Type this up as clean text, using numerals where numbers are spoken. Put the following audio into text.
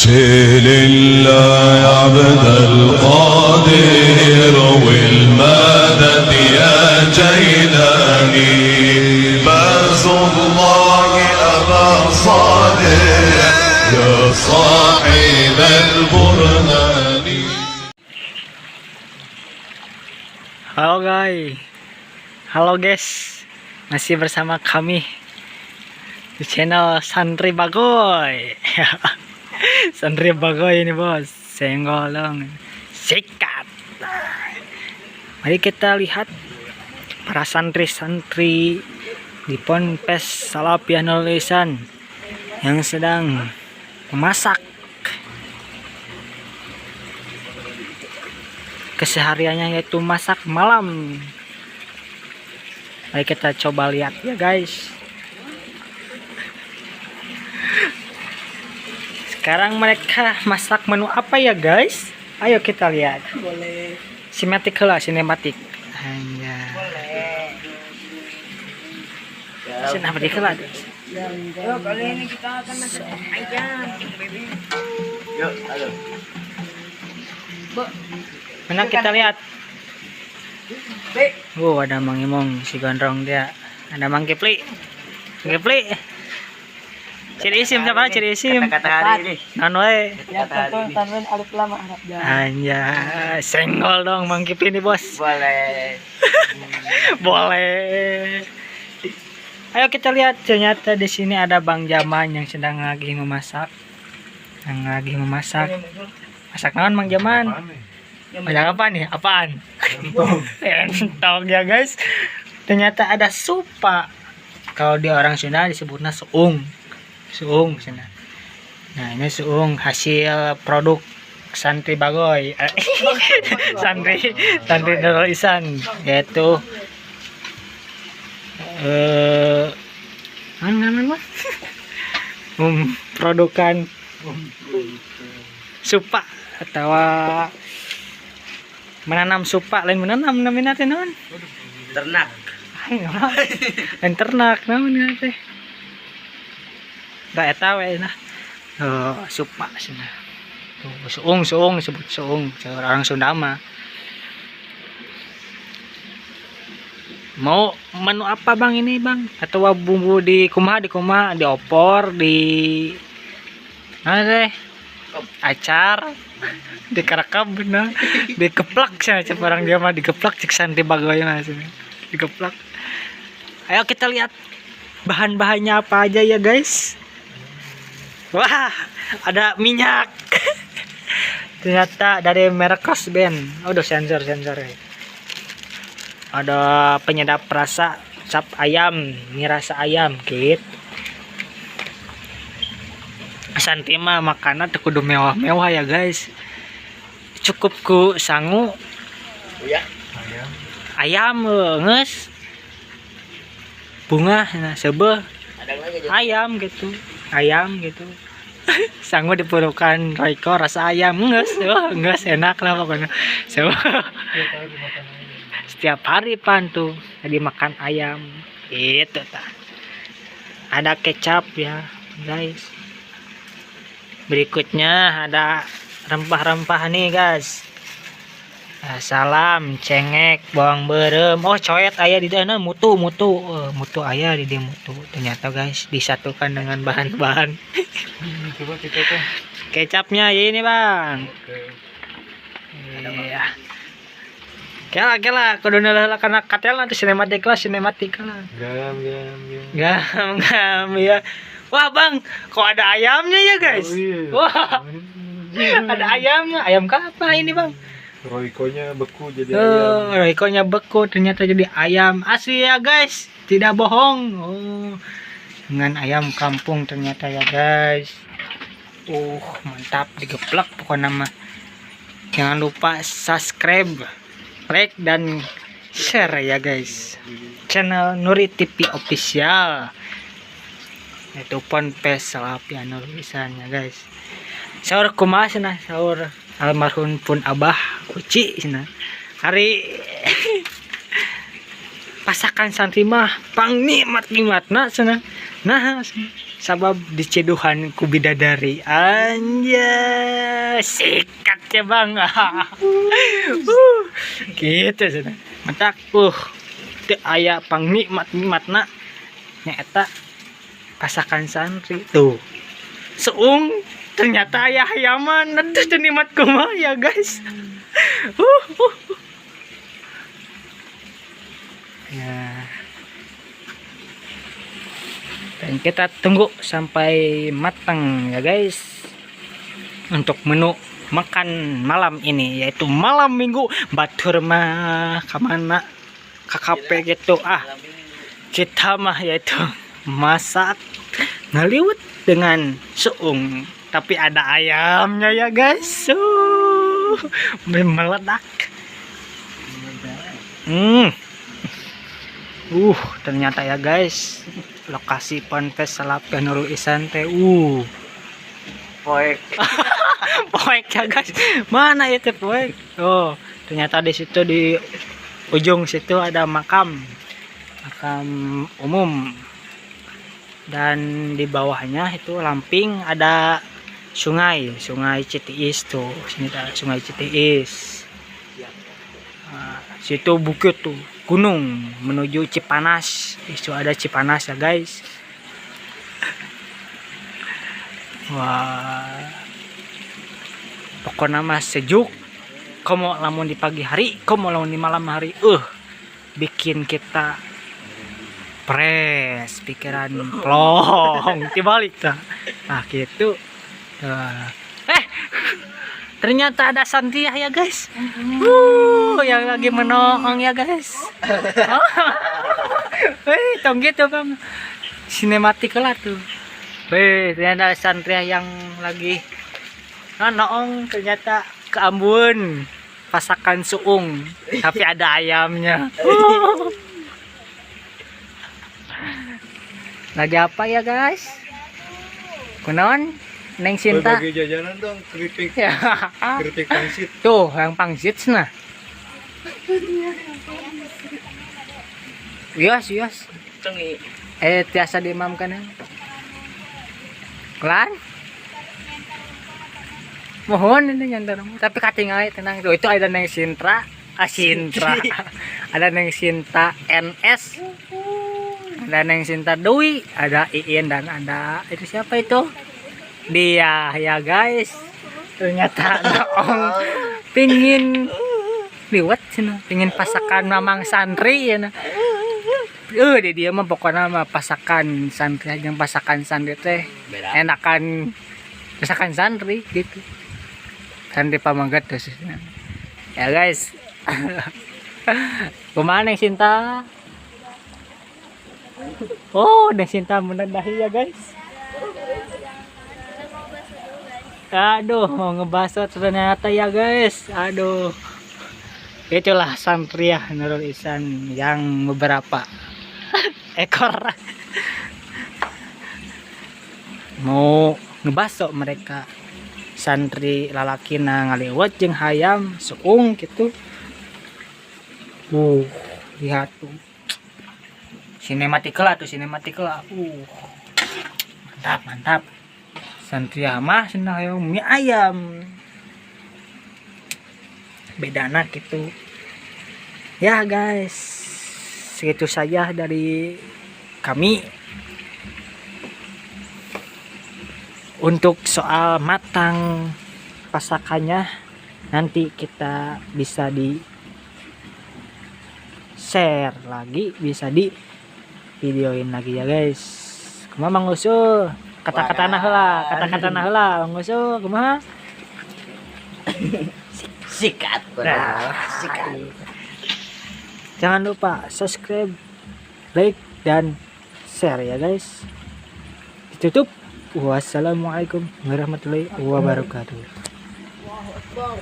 شيل الله يا عبد القادر والمدد يا جيلاني باز الله أبا صالح يا صاحب البرهان. Halo guys, halo guys, masih bersama kami di channel Santri Bagoy. Santri Bagoy ini bos, senggol dong, sikat. Mari kita lihat para santri-santri di Ponpes Salafiyah Nurul Ihsan yang sedang memasak. Kesehariannya yaitu masak malam. Mari kita coba lihat ya guys. Sekarang mereka masak menu apa ya guys? Ayo kita lihat. Boleh. Sinematik lah, sinematik. Hanya. Boleh. Sinematik lah. Yo, kali ini kita akan masak ayam, baby. Yuk, halo. Bu, Mana kita lihat? Be. Oh, ada Mang Imong si gondrong dia. Ada Mang Kipli. Mang Kipli. Ciri isim siapa? Ciri isim. Kata-kata hari ini. Non wae. Ya, tentu tanwin alif lam harap jar. Anja, senggol dong Mang Kipli nih bos. Boleh. Boleh. Ayo kita lihat, ternyata di sini ada Bang Jaman yang sedang lagi memasak. Yang lagi memasak. Masak naon Bang Jaman? Masak apa nih? Apaan? Entong ya guys. Ternyata ada supa. Kalau di orang Sunda disebutnya suung. Suung sana. Nah, ini suung hasil produk Santri Bagoy. Santri Santri Nurul Ihsan, yaitu mana produkan supa atau menanam supa, lain menanam namanya teh naon? Ternak. Ay, lain ternak naon teh. Da eta we nah. Oh, supa cenah. Tuh, suung suung disebut suung orang Sunda mah. Mau menu apa bang ini bang? Atau bumbu di kumaha, di kumaha, di opor, di mana teh? Acar, dikerekam nah, dikeplak sih cek orang dia mah, digeplak cek Santri Bagoy mah sini. Digeplak. Ayo kita lihat bahan-bahannya apa aja ya guys. Wah, ada minyak. Ternyata dari merek Crossband. Oh, udah sensor sensor ya. Ada penyedap rasa cap ayam, mie rasa ayam gitu. Santi mah makanan teu kudu mewah-mewah ya guys. Cukup ku sangu Ya. ayam geus. Bunga nah seubeuh Ada lagi aja. ayam gitu. Ayam gitu. Sangu diperlukan Royco rasa ayam geus. Wah, geus enak lah pokoknya. Seubeuh. Setiap hari pan tuh jadi makan ayam. Itu tah. Ada kecap ya, guys. Berikutnya ada rempah-rempah nih guys. Nah, salam, cengek, bawang berem. Oh, coet aya di dalam mutu, mutu. Oh, mutu aya di dia mutu. Ternyata guys disatukan dengan bahan-bahan. Coba kita tuh. Kecapnya ya ini, Bang. Oke. Iya. Kela kela kudu heula kana katel nanti sinematik lah, sinematik lah. Gam gam gam. Gam gam ya. Wah, Bang, kok ada ayamnya ya, guys? Oh, iya. Wah, ada ayamnya. Ayam apa ini, Bang? Royco-nya beku jadi Oh, ayam. Royco-nya beku ternyata jadi ayam. Asli ya, guys. Tidak bohong. Oh, dengan ayam kampung ternyata ya, guys. Mantap digeplak pokoknya mah. Jangan lupa subscribe, like dan share ya guys. Channel Nuri TV Official. Itu Ponpes Salafiyah Nurul Ihsan ya guys. Sahur kumaha cenah, sahur almarhum pun abah kuci cenah. Hari pasakan santri mah pang nikmat nikmatna cenah. Nah, Sabab diciduhan ku bidadari. Anjay, sikat ya bang. Gitu cenah. Matak teu aya pangnikmat-nikmatna nyaeta pasakan santri tuh. Suung ternyata aya hayaman. Aduh, teu nikmat kumaha ya guys. Ya. Dan kita tunggu sampai matang ya guys. Untuk menu makan malam ini yaitu malam Minggu, batur mah kamana KKP gitu ah. Kita mah yaitu masak ngaliwet dengan suung tapi ada ayamnya ya guys. Meledak. Ternyata ya guys, lokasi Ponpes Salafiyah Nurul Ihsan teh Poek. Poek ya guys. Mana itu poek? Oh, ternyata di situ di ujung situ ada makam. Makam umum. Dan di bawahnya itu lamping ada sungai, Sungai Citiis tuh. Sini ada Sungai Citiis. Nah, situ bukit tuh, gunung menuju Cipanas. Itu ada Cipanas ya guys. Wah. Pokoknya mah sejuk. Komo lamun di pagi hari, komo lamun di malam hari. Bikin kita fresh, pikiran plong, dibalik tah. Nah, gitu. Ternyata ada Santiah ya guys. Yang lagi menoong ya guys. Tong gitu bang. Sinematik lah tuh. Weh, ternyata ada Santriah yang lagi noong, ternyata keambun pasakan suung tapi ada ayamnya. Lagi apa ya guys? Kunaon? Neng Sinta. Bagi jajanan dong, keripik. Ya. Keripik pangsit. Tuh, yang pangsit nah. Yos, yos. Cengi. Tiasa diimamkan ya. Kelan? Mohon ini nyantar. Tapi katingali tenang tuh. Itu ada Neng Sintra, ah Sintra. Ada Neng Sinta NS. Ada Neng Sinta Dwi, ada Iin dan ada itu siapa itu? Dia ya guys. Ternyata noong pingin liwat cina, pingin pasakan mamang santri ya nah. Di dia mah pokoknya mah pasakan santri yang pasakan santri teh enakan pasakan santri gitu. Santri pamanggat tuh ya guys. Kumaha Neng Sinta? Oh, Neng Sinta menendahi ya guys. Aduh, mau ngebaso ternyata ya guys. Aduh. Itulah Santriah Nurul Ihsan yang beberapa ekor mau ngebaso mereka. Santri lalaki na ngaliwat jeung hayam suung gitu. Lihat tuh. Sinematik lah tuh, sinematik lah. Mantap, mantap. Santriah mah senang hayam mie ayam. Bedana gitu. Ya guys, segitu saja dari kami. Untuk soal matang pasakannya nanti kita bisa di share lagi, bisa di videoin lagi ya guys. Kumaha Mang Usul? Kata-kata nah heula, kata-kata nah heula Mang Usul kumaha? Sikat. Nah, sikat. Jangan lupa subscribe, like, dan share ya guys. Ditutup. Wassalamualaikum warahmatullahi wabarakatuh. Allahu Akbar.